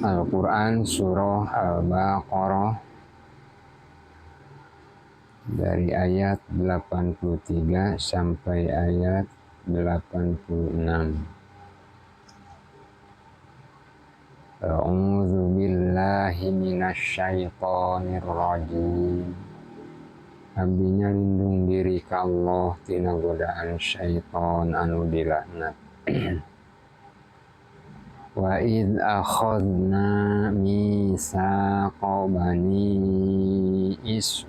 Al-Quran Surah Al-Baqarah dari ayat 83 sampai ayat 86. A'udzu billahi minasyaitonir rajim. Abdi nyalindung diri ka Allah tina godaan syaiton anu dilaknat. Wa id akhadna mitsaqa bani Israila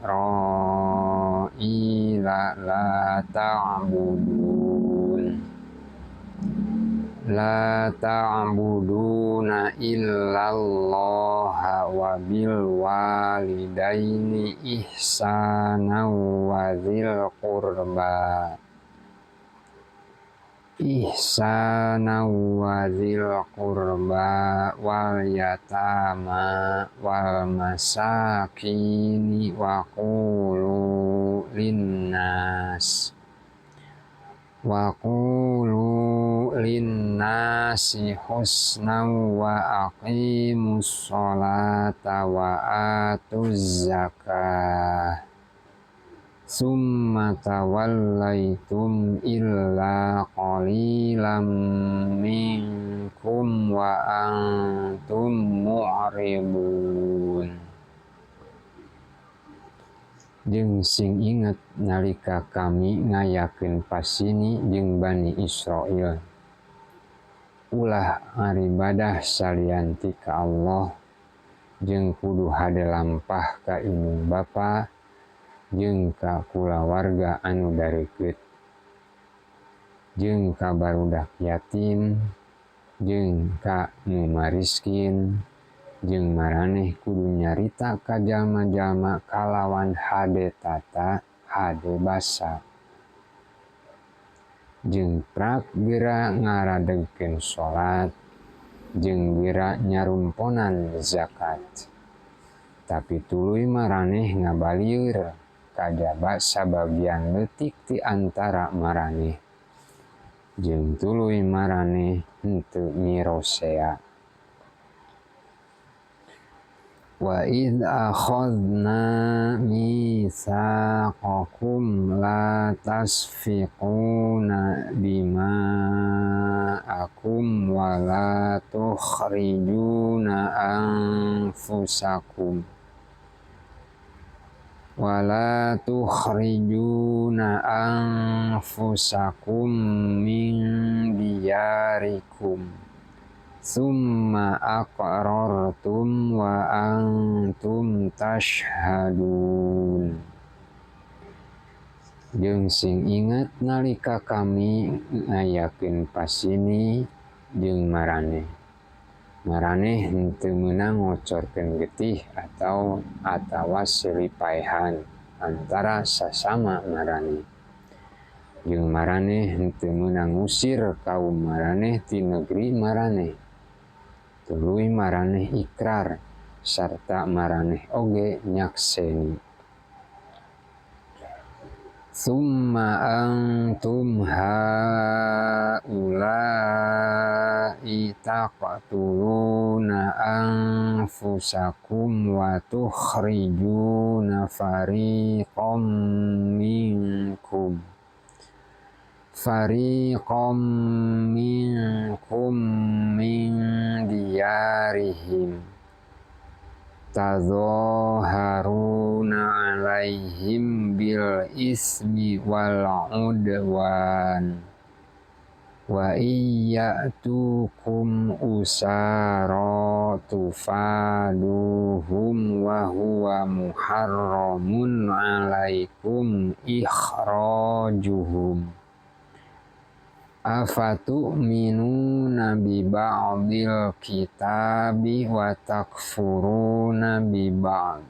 la ta'buduna illallaha wa bil walidaini ihsana wa dzil qurba ihsana wa dzil qurba wal yatama wal masakini wa qulu linnasi husnan wa aqimus sholata wa atuz zakah summa tawallaitum illa qalilan minkum wa antum mu'ridun. Jeung sing inget nalika kami ngayakeun pasini jeung Bani Israil, ulah ngaribadah salian ti ka Allah, jeung kudu hade lampah ka indung bapa jeung ka kulawarga anu dareukeut, jeung ka barudak yatim, jeung ka nu mariskin, jeung maraneh kudu nyarita ka jalma-jalma kalawan hade tata hade basa, jeung prak geura ngaradegkeun salat, jeung geura nyarumponan zakat. Tapi tuluy maraneh ngabalieur kajaba sabagian leutik ti antara maraneh, jeung tuluy maraneh henteu mirosea. Wa id akhadna mitsaqakum la tasfiquna dima'akum wa la tukhrijuna anfusakum min diyarikum summa aqrartum wa antum tashhadun. Jeung sing inget nalika kami ngayakeun pasini jeung maraneh. Maraneh henteu meunang ngocorkeun getih atau atawa silipaehan antara sasama maraneh. Jeung maraneh henteu meunang ngusir kaum maraneh ti negeri maraneh. Tuluy maraneh ikrar sarta maraneh oge nyakseni. Summa antum haula'i taqtuluna anfusakum wa tukhrijuna fariqam minkum min diyarihim tadzaharuna alaihim bil ismi wal udwan wa iyyatukum usara tufaduhum wa huwa muharramun alaikum ikhrajuhum afatu'minuna bi ba'dil kitabi wa takfuruna bi ba'd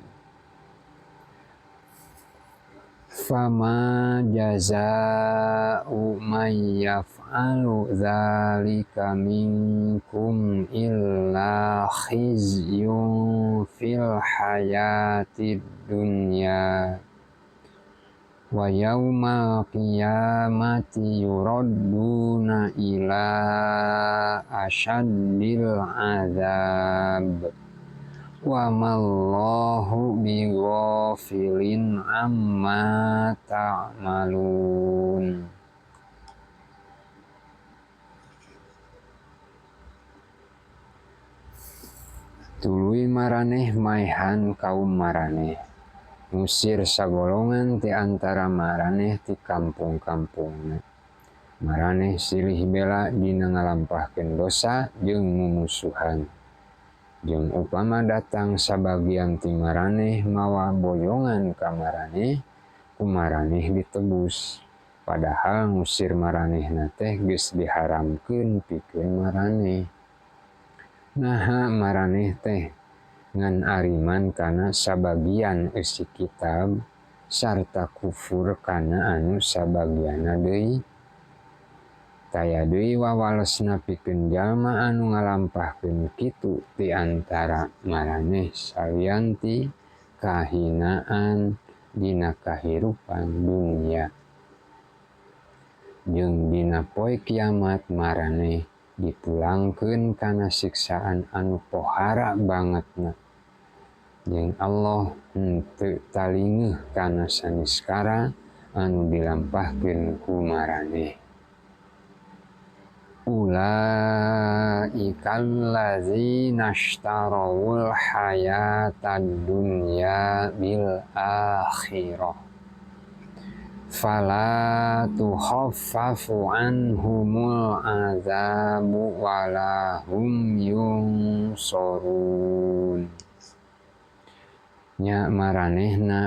fama jazaa'u man yaf'alu dzalika minkum illa khizyun fil hayatid dunya Wa yaumal qiyamati yuradduna ila asyaddil azab wa mallahu bighafilin amma ta'malun. Tuluy maraneh maehan kaum maraneh, ngusir sagolongan ti antara maraneh ti kampung-kampungna. Maraneh silih bela dina ngalampahkeun dosa jeung mumusuhan. Jeung upama datang sabagian ti maraneh mawa boyongan ka maraneh, ku maraneh ditebus. Padahal ngusir maranehna teh geus diharamkeun pikeun maraneh. Naha maraneh teh ngan ariman kana sabagian eusi kitab sarta kufur kana anu sabagianna deui. Taya deui wawalesna pikeun jalma anu ngalampahkeun kitu ti antara maraneh salian ti kahinaan dina kahirupan dunia. Jeung dina poe kiamat maraneh dipulangkeun kana siksaan anu pohara bangetna. Jeung Allah henteu talingeuh kana saniskara anu dilampahkeun ku maraneh. Ulaika allazina ishtarawul hayatad dunya bil akhirah fala tukhaffafu anhumul azabu wala hum yunsorun. Nya maranehna